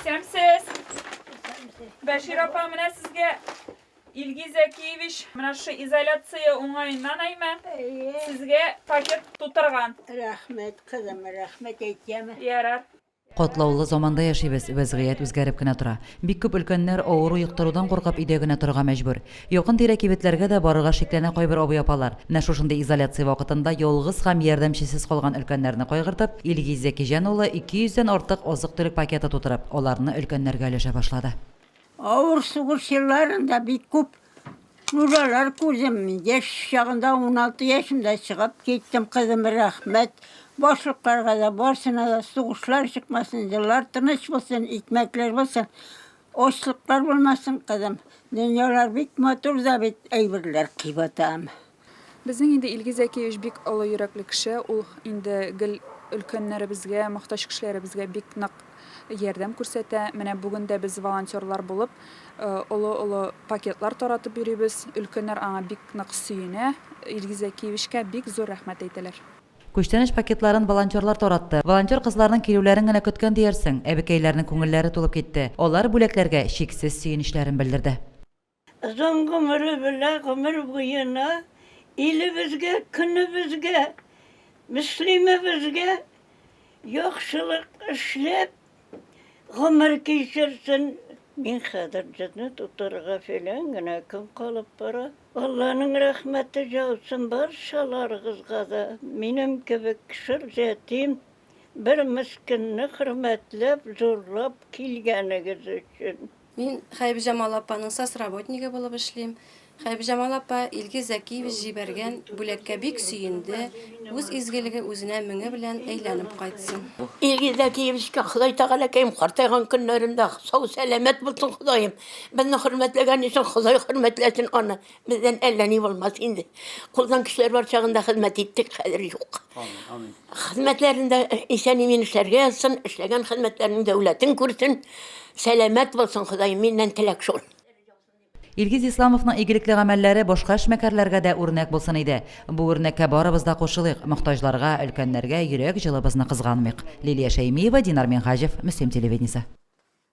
Исәнмесез. Бәшир апа, менә сезгә Илгиз Зәкиевич менә шушы изоляция уңаеннан әйме, сезгә пакет тутырган. Рәхмәт, кызым, рәхмәт әйтәм. Ярар. Катлаулы заманда яшибез, вәзгыять үзгәреп кенә тора. Бик күп өлкәннәр авыру йоктырудан куркып өйдә генә торырга мәҗбүр. Якын-тирә кибетләргә дә барырга шикләнә кайбер абый-апалар. Менә шушындый изоляция вакытында ялгыз һәм ярдәмчесез калган өлкәннәрне кайгыртып, Илгиз Зәкиҗан улы 200 дән артык азык-төлек пакеты тутырып, аларны өлкәннәргә өләшә башлады. Авыр сугыш елларында бик күп нужалар күрдем. Яшь чагында, 16 яшемдә чыгып киттем, кызым, рәхмәт. Башлыкларга да, барсына да сугышлар чыкмасын, еллар тыныч булсын, икмәкләр булсын, ачлыклар булмасын, кызым. Дөньялар бик матур да бит, әйберләр кыйбатам. Безнең инде Илгиз Зәкиевич бик олы йөрәкле кеше, ул инде гел өлкәннәребезгә, мохтаҗ кешеләребезгә бик нык ярдәм күрсәтә. Менә бүген дә без волонтерлар булып, олы-олы пакетлар таратып йөрибез. Өлкәннәр аңа бик нык сөенә, Илгиз Зәкиевичка бик зур рәхмәт әйтәләр. Күчтәнәч пакетларын волонтерлар таратты. Волонтер кызларның килүләрен генә көткән диярсең, әбекәйләрнең күңелләре тулып китте. Алар бүләкләргә чиксез сөенечләрен белдерде. Озын гомере белән гомер буена илебезгә, көнебезгә, Мөслимебезгә яхшылык эшләп гомер кичерсен. Мин хәзер җөзне тутырырга фәлән генә көн калып бара. Алланың рәхмәте яусын барчаларыгызга да, минем кебек шыр ятим бер мескенне хөрмәтләп, зурлап килгәнегез өчен. Мин Хәйбиҗамал апаның соцработнигы булып эшлим. Хәйбиҗамал апа Илгиз Зәкиевич җибәргән бүләккә бик сөенде, үз изгелеге үзенә меңе белән әйләнеп кайтсын. Илгиз Зәкиевичка Ходай Тәгаләкәем картайган көннәрендә сау-сәламәт булсын Ходаем. Безне хөрмәтләгән өчен Ходай хөрмәтләсен аны. Бездән әллә ни булмас инде. Кулдан көчләр бар чагында хезмәт иттек, хәзер юк. Амин, амин. Хезмәтләрендә исән-имин эшләргә язсын, эшләгән хезмәтләренең дәүләтен күрсен. Сәламәт булсын, Ходаем, миннән теләк шул. Илгиз Исламовның игелекле гамәлләре башка эшмәкәрләргә дә үрнәк булсын иде. Бу үрнәккә барыбыз да кушылыйк, мохтаҗларга, өлкәннәргә йөрәк җылыбызны кызганмыйк. Лилия Шәймиева, Динар Минһаҗев, Мөслим телевидениесе.